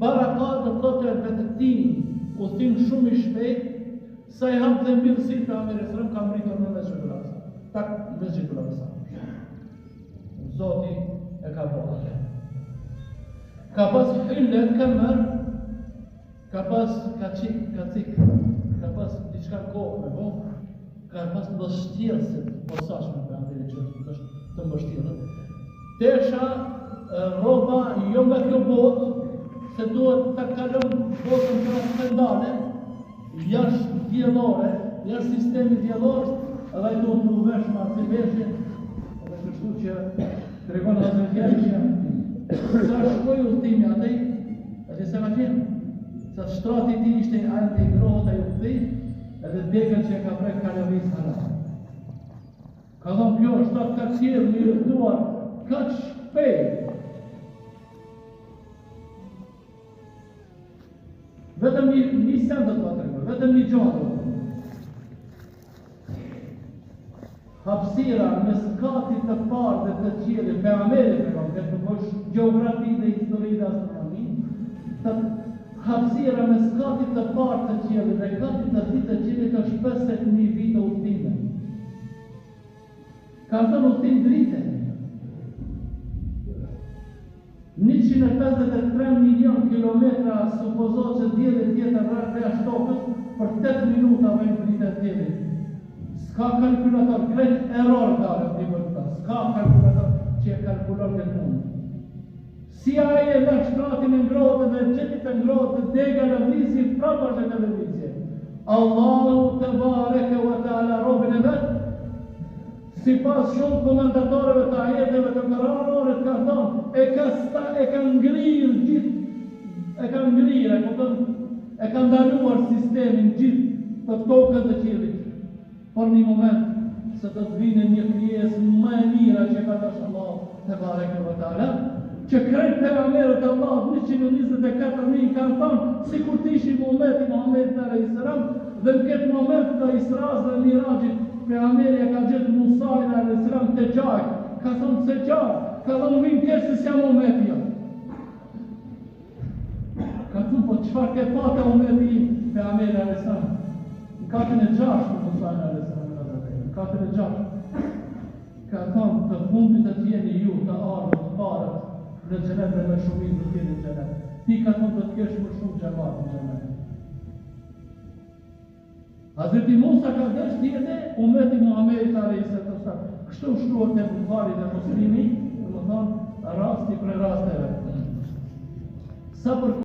Baraka do të thotë vetëtim, udhëtim shumë i shpejt, sa i hap dhe mbyll sytë pejgamberi alejhi selam ka mbritur në Mesxhidul Aksa. Tak Mesxhidul Aksa. Zoti e ka bo atë. Ka pas hylle këmër, ka pas kaçik, kacik, ka pas diçka në kokë me bo, ka pas mbështjellëse të posaçme pejgamberi që është të mbështjellët. Tesha rroba jo nga kjo botë, se duhet ta kalon botën transcendale, jashtë diellore, jashtë sistemit diellor, edhe ai duhet m'u vesh me atë veshje, edhe kështu që tregon Hazreti Aisha, sa shkoi udhëtimi atej, edhe sa ka qenë, sa shtrati i tij ishte ende i ngrohtë, ai u kthy, edhe degën që e ka prek ka lëviz hala. Ka thonë kjo shtrat ka qenë një udhëtuar, kaq shpejt, Vetëm një, një sen do të tregoj, vetëm një gjë do të Hapësira mes katit të parë dhe të qiellit, pejgamberi tregon, këtë nuk është gjeografi dhe histori dhe astronomi, të hapësira mes katit të parë të qiellit dhe katit të dytë të qiellit është 50.000 vite udhëtime. Ka thënë udhëtim drite. 153 milion kilometra supozohet që dielli të jetë rreth jashtë tokës për 8 minuta vjen drita e diellit. S'ka kalkulator, krejt error dalën t'i bërë këta. S'ka kalkulator që e kalkulon këtë punë. Si ai e la shtratin e ngrohtë dhe e gjeti të ngrohtë dhe dega lëvizi prapa është e lëvizje. Allahu tebareke ve teala robin e vet, sipas shumë komentatorëve të ajeteve të Kur'anit kanë thonë, e ka sta, e ka ngrirë gjithë, e ka ngrirë, e kupton, e ka ndaluar sistemin gjithë të tokës dhe qiellit. Për një moment se do të vijë një krijesë më e mira që ka dashur Allahu tebareke ve teala, që krejt pejgamberët e Allahut 124.000 kanë thonë sikur të ishim umeti Muhammedit alayhis salam dhe në këtë moment të Isra's dhe Miraxhit pejgamberi e ka gjetë Musain alayhis salam tu qajt, ka thonë pse qan, ka thonë vjen keq se s'jam umeti jot. Ka thënë, po çfarë ke pa te umeti im, pejgamberi alayhis salam. Në katin e gjashtë, Musa alayhis salam ka zëtë. Në katin e gjashtë. Ka thënë, të fundit do të jeni ju, të ardhur të parët në xhenet dhe me shumicë do të jeni në xhenet. Ti ka thënë do të kesh më shumë xhemat në xhenet. Hazreti Musa ka dashtë të jetë umeti Muhammedit alayhi salatu wasallam. Kështu shkruhet te Buhari dhe Muslimi, domethënë rasti prej rasteve. Sa për.